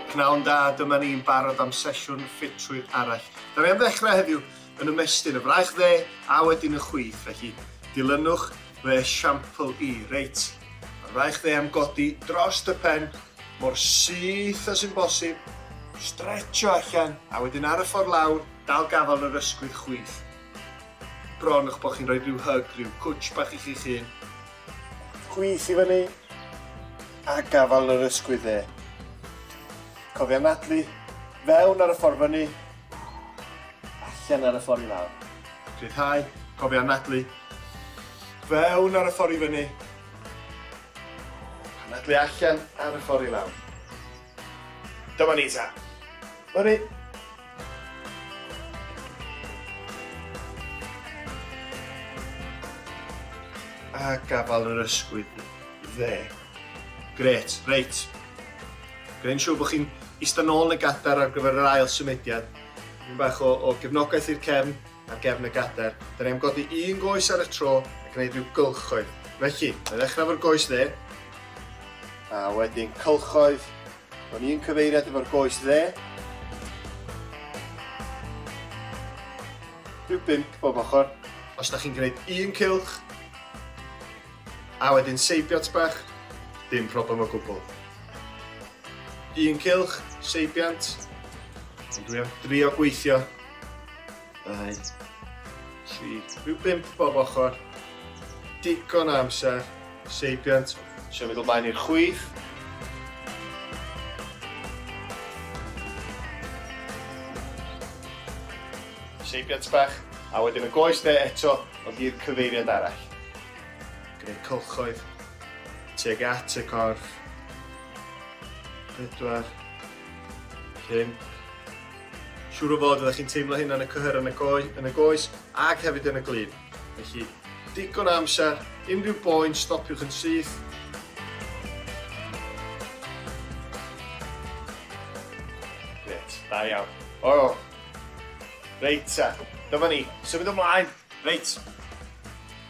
Pnawn da, dyma ni'n barod am sesiwn ffitrwydd arall. Da ni am ddechrau heddiw yn ymestyn y fraich dde a wedyn y chwith, felly dilynwch fy esiampl i. Reit, mae'r fraich dde am godi dros y pen, mor syth â sy'n bosib, stretcho allan, a wedyn ar y ffordd lawr, dal gafal yr ysgwydd chwith. Bron eich bod chi'n rhoi rhyw hug, rhyw cwtch bach i chi'ch hun. Chwith i fyny, a gafal yr ysgwydd dde. Cofio anadlu, fewn ar y ffordd fyny, allan ar y ffordd i lawr. Rhyddhau, cofio anadlu, fewn ar y ffordd i fyny, anadlu allan ar y ffordd i lawr. Dyma ni ta. Fyny. A gafal yr ysgwydd dde. Grêt, reit. Gwneud yn siŵr bod chi'n eistedd nôl yn y gadair ar gyfer yr ail symudiad. Tipyn bach o gefnogaeth i'r cefn ar gefn y gadair. Da ni am godi un goes ar y tro a gwneud rhyw gylchoedd. Felly, na i ddechrau efo'r goes dde. A wedyn cylchoedd mewn un cyfeiriad efo'r goes dde. Rhyw 5 bob ochr. Os da chi'n gwneud un cylch, a wedyn seibiant bach, dim problem o gwbl. Un cylch, seibiant, ond dwi am drio gweithio. 2, 3, rhyw 5 bob ochr. Digon o amser, seibiant, symud ymlaen i'r chwith. Seibiant bach, a wedyn y goes dde eto, ond i'r cyfeiriad arall. Gwneud cylchoedd tuag at y corff. 4, 5. Siŵr o fod ydych chi'n teimlo hynna yn y cyhyr yn y goes ac hefyd yn y glun. Felly, digon o amser, unrhyw boen, stopiwch yn syth. Grêt, da iawn. O, reit ta, dyma ni, symud ymlaen. Reit,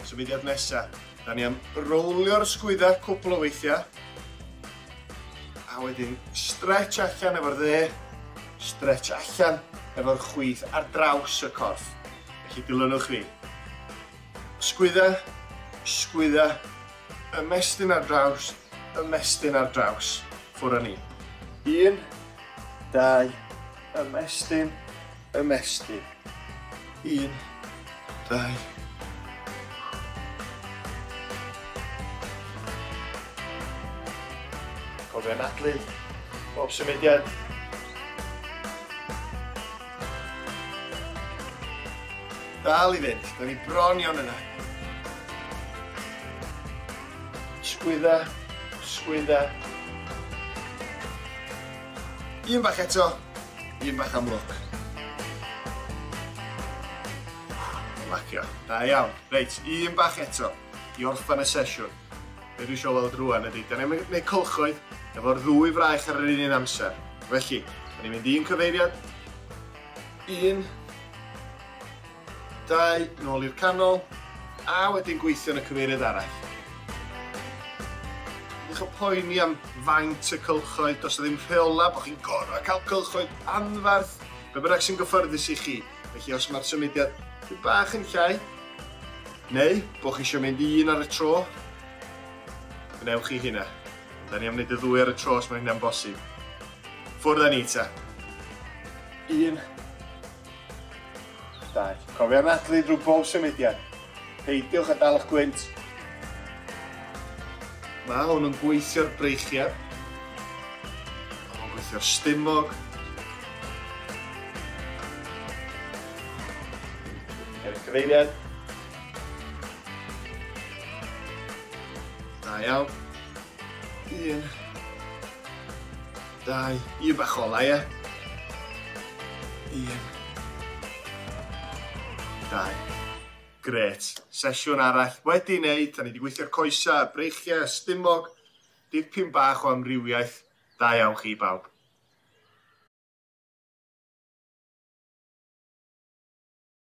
symudiad nesa. Da ni am rowlio'r sgwydda cwpl o weithiau. A wedyn stretch allan efo'r dde, stretch allan efo'r chwith ar draws y corff. Felly dilynwch fi. Sgwydda, sgwydda, ymestyn ar draws, ymestyn ar draws. Ffwrdd â ni. 1, 2, ymestyn, ymestyn. 1, 2. Cofio anadlu, bob symudiad. Dal i fynd, da ni bron iawn yna. Sgwydda, sgwydda. Un bach eto, un bach am lwc. Lacio, da iawn. Reit, un bach eto i orffen y sesiwn. Be dwi eisiau weld rwan ydy, da ni'n gwneud cylchoedd efo'r ddwy fraich ar yr un amser. Felly, da ni'n mynd un cyfeiriad, 1, 2, nôl i'r canol, a wedyn gweithio yn y cyfeiriad arall. Peidiwch â poeni am faint y cylchoedd, does 'na ddim rheola bod chi'n gorfod cael cylchoedd anferth, be bynnag sy'n gyffyrddus i chi. Felly os mae'r symudiad rhyw bach yn llai, neu bod chi eisiau mynd un ar y tro, gwnewch chi hynna. Da ni am wneud y ddwy ar y tro os mae hynna'n bosib. Ffwrdd â ni ta. 1, 2. Cofio anadlu drwy bob symudiad. Peidiwch â dal eich gwynt. Mae hwn yn gweithio'r breichiau. Mae hwn yn gweithio'r stumog. Newid cyfeiriad. Da iawn. 1, 2, un bach ola, ie? 1, 2. Grêt. Sesiwn arall wedi wneud. Da ni wedi gweithio'r coesau, breichiau, stumog, dipyn bach o amrywiaeth. Da iawn chi bawb.